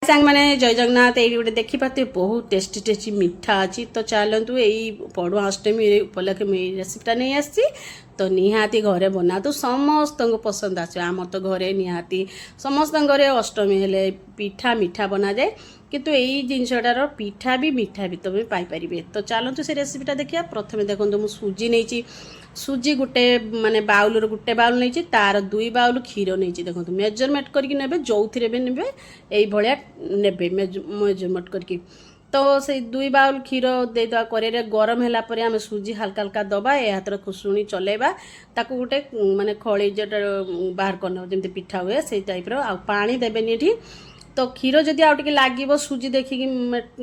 ସାଙ୍ଗମାନେ, ଜୟ ଜଗନ୍ନାଥ। ଏଇଠି ଗୋଟେ ଦେଖିପାରୁଥିବେ, ବହୁତ ଟେଷ୍ଟି ଟେଷ୍ଟି ମିଠା ଅଛି। ତ ଚାଲନ୍ତୁ, ଏଇ ପଢୁଆ ଅଷ୍ଟମୀ ଉପଲକ୍ଷେ ମୁଁ ଏଇ ରେସିପିଟା ନେଇ ଆସିଛି। ତ ନିହାତି ଘରେ ବନାନ୍ତୁ, ସମସ୍ତଙ୍କୁ ପସନ୍ଦ ଆସିବ। ଆମର ତ ଘରେ ନିହାତି ସମସ୍ତଙ୍କ ଘରେ ଅଷ୍ଟମୀ ହେଲେ ପିଠା ମିଠା ବନାଯାଏ। କିନ୍ତୁ ଏଇ ଜିନିଷଟାର ପିଠା ବି ମିଠା ବି ତୁମେ ପାଇପାରିବେ। ତ ଚାଲନ୍ତୁ, ସେ ରେସିପିଟା ଦେଖିବା। ପ୍ରଥମେ ଦେଖନ୍ତୁ, ମୁଁ ସୁଜି ନେଇଛି। ସୁଜି ଗୋଟେ ମାନେ ବାଉଲର ଗୋଟେ ବାଉଲ ନେଇଛି, ତାର 2 ବାଉଲ କ୍ଷୀର ନେଇଛି। ଦେଖନ୍ତୁ, ମେଜରମେଣ୍ଟ କରିକି ନେବେ, ଯେଉଁଥିରେ ବି ନେବେ ଏଇଭଳିଆ ନେବେ ମେଜରମେଣ୍ଟ କରିକି। ତ ସେଇ 2 ବାଉଲ କ୍ଷୀର ଦେଇଦେବା। କରେଇରେ ଗରମ ହେଲା ପରେ ଆମେ ସୁଜି ହାଲକା ହାଲକା ଦେବା, ଏ ହାତରେ ଖୁସୁଣି ଚଲେଇବା। ତାକୁ ଗୋଟେ ମାନେ ଖଳି ଯେଉଁଟା ବାହାର କରିନେବ, ଯେମିତି ପିଠା ହୁଏ ସେଇ ଟାଇପ୍ର। ଆଉ ପାଣି ଦେବେନି ଏଠି। ତ କ୍ଷୀର ଯଦି ଆଉ ଟିକେ ଲାଗିବ, ସୁଜି ଦେଖିକି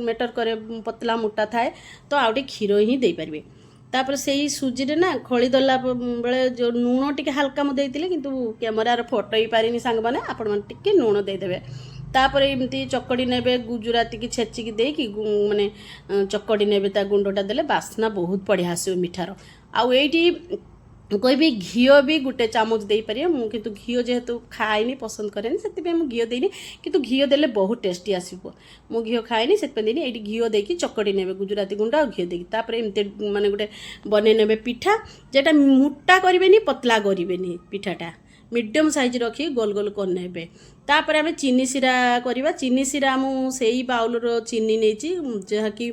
ମେଟର କରେ, ପତଲା ମୋଟା ଥାଏ, ତ ଆଉ ଟିକେ କ୍ଷୀର ହିଁ ଦେଇପାରିବେ। ତାପରେ ସେଇ ସୁଜିରେ ନା ଖଳି ଦେଲା ବେଳେ ଯେଉଁ ଲୁଣ ଟିକେ ହାଲକା ମୁଁ ଦେଇଥିଲି, କିନ୍ତୁ କ୍ୟାମେରାରେ ଫଟୋ ହେଇପାରିନି। ସାଙ୍ଗମାନେ, ଆପଣମାନେ ଟିକେ ଲୁଣ ଦେଇଦେବେ। ତାପରେ ଏମିତି ଚକଡ଼ି ନେବେ, ଗୁଜୁରାତିକି ଛେଚିକି ଦେଇକି ମାନେ ଚକଡ଼ି ନେବେ। ତା ଗୁଣ୍ଡଟା ଦେଲେ ବାସ୍ନା ବହୁତ ବଢ଼ିଆ ଆସିବ ମିଠାର। ଆଉ ଏଇଠି କହିବି, ଘିଅ ବି ଗୋଟେ ଚାମଚ ଦେଇପାରିବେ। ମୁଁ କିନ୍ତୁ ଘିଅ ଯେହେତୁ ଖାଏନି, ପସନ୍ଦ କରେନି, ସେଥିପାଇଁ ମୁଁ ଘିଅ ଦେଇନି। କିନ୍ତୁ ଘିଅ ଦେଲେ ବହୁତ ଟେଷ୍ଟି ଆସିବ। ମୁଁ ଘିଅ ଖାଏନି, ସେଥିପାଇଁ ଦେଇନି। ଏଇଠି ଘିଅ ଦେଇକି ଚକଡ଼ି ନେବେ, ଗୁଜୁରାତି ଗୁଣ୍ଡ ଆଉ ଘିଅ ଦେଇକି। ତାପରେ ଏମିତି ମାନେ ଗୋଟେ ବନେଇ ନେବେ ପିଠା, ଯେଟା ମୋଟା କରିବେନି, ପତଲା କରିବେନି, ପିଠାଟା ମିଡ଼ିୟମ୍ ସାଇଜ୍ ରଖି ଗୋଲ ଗୋଲ କରିନେବେ। ତାପରେ ଆମେ ଚିନି ଶିରା କରିବା। ଚିନି ଶିରା ମୁଁ ସେଇ ବାଉଲର ଚିନି ନେଇଛି, ଯାହାକି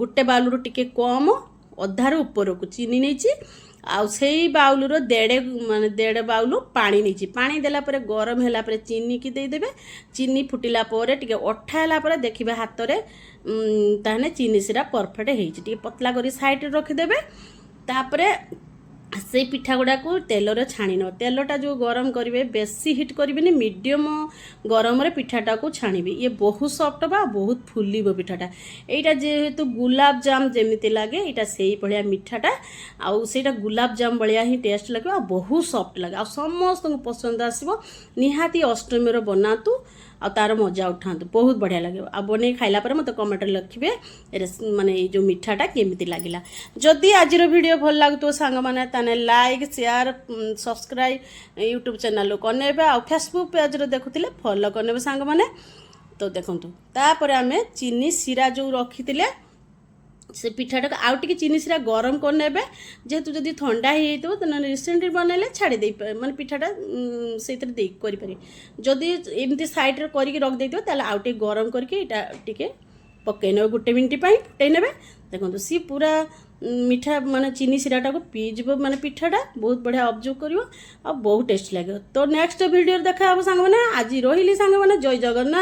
ଗୋଟେ ବାଉଲରୁ ଟିକେ କମ୍, ଅଧାରୁ ଉପରକୁ ଚିନି ନେଇଛି। ଆଉ ସେଇ ବାଉଲର ଦେଢ଼ ମାନେ ଦେଢ଼ ବାଉଲ ପାଣି ନେଇଛି। ପାଣି ଦେଲା ପରେ, ଗରମ ହେଲା ପରେ ଚିନିକି ଦେଇଦେବେ। ଚିନି ଫୁଟିଲା ପରେ, ଟିକେ ଅଠା ହେଲା ପରେ ଦେଖିବେ ହାତରେ, ତାହେଲେ ଚିନି ଶିରା ପରଫେକ୍ଟ ହେଇଛି। ଟିକେ ପତଲା କରି ସାଇଡ଼ରେ ରଖିଦେବେ। ତାପରେ ସେଇ ପିଠା ଗୁଡ଼ାକୁ ତେଲରେ ଛାଣି ନେବ। ତେଲଟା ଯେଉଁ ଗରମ କରିବେ, ବେଶୀ ହିଟ୍ କରିବେନି, ମିଡ଼ିୟମ୍ ଗରମରେ ପିଠାଟାକୁ ଛାଣିବେ। ଇଏ ବହୁତ ସଫ୍ଟ ହେବ ଆଉ ବହୁତ ଫୁଲିବ ପିଠାଟା। ଏଇଟା ଯେହେତୁ ଗୁଲାବଜାମ ଯେମିତି ଲାଗେ, ଏଇଟା ସେଇଭଳିଆ ମିଠାଟା। ଆଉ ସେଇଟା ଗୁଲାବଜାମ ଭଳିଆ ହିଁ ଟେଷ୍ଟ ଲାଗିବ ଆଉ ବହୁତ ସଫ୍ଟ ଲାଗେ ଆଉ ସମସ୍ତଙ୍କୁ ପସନ୍ଦ ଆସିବ। ନିହାତି ଅଷ୍ଟମୀର ବନାନ୍ତୁ ଆଉ ତାର ମଜା ଉଠାନ୍ତୁ, ବହୁତ ବଢ଼ିଆ ଲାଗିବ। ଆଉ ବନେଇ ଖାଇଲା ପରେ ମୋତେ କମେଣ୍ଟରେ ଲେଖିବେ ମାନେ ଏଇ ଯେଉଁ ମିଠାଟା କେମିତି ଲାଗିଲା। ଯଦି ଆଜିର ଭିଡ଼ିଓ ଭଲ ଲାଗୁଥିବ ସାଙ୍ଗମାନେ, ତାହେଲେ ଲାଇକ୍, ସେୟାର, ସବସ୍କ୍ରାଇବ୍ ୟୁଟ୍ୟୁବ୍ ଚ୍ୟାନେଲକୁ କରିନେବେ ଆଉ ଫେସବୁକ୍ ପେଜ୍ରେ ଦେଖୁଥିଲେ ଫଲୋ କରିନେବେ ସାଙ୍ଗମାନେ। ତ ଦେଖନ୍ତୁ, ତାପରେ ଆମେ ଚିନି ଶିରା ଯେଉଁ ରଖିଥିଲେ, ସେ ପିଠାଟାକୁ ଆଉ ଟିକେ ଚିନି ଶିରା ଗରମ କରିନେବେ। ଯେହେତୁ ଯଦି ଥଣ୍ଡା ହେଇଯାଇଥିବ, ତାହେଲେ ରିସେଣ୍ଟଲି ବନେଇଲେ ଛାଡ଼ି ଦେଇ ମାନେ ପିଠାଟା ସେଇଥିରେ ଦେଇ କରିପାରିବେ। ଯଦି ଏମିତି ସାଇଡ଼ରେ କରିକି ରଖିଦେଇଥିବ, ତାହେଲେ ଆଉ ଟିକେ ଗରମ କରିକି ଏଇଟା ଟିକେ ପକେଇ ନେବେ, ଗୋଟେ ମିନିଟ୍ ପାଇଁ ଫୁଟେଇ ନେବେ। ଦେଖନ୍ତୁ, ସିଏ ପୁରା ମିଠା ମାନେ ଚିନି ଶିରାଟାକୁ ପିଇଯିବ, ମାନେ ପିଠାଟା ବହୁତ ବଢ଼ିଆ ଅବଜର୍ଭ କରିବ ଆଉ ବହୁତ ଟେଷ୍ଟି ଲାଗିବ। ତ ନେକ୍ସଟ ଭିଡ଼ିଓରେ ଦେଖା ହେବ ସାଙ୍ଗମାନେ। ଆଜି ରହିଲି ସାଙ୍ଗମାନେ, ଜୟ ଜଗନ୍ନାଥ।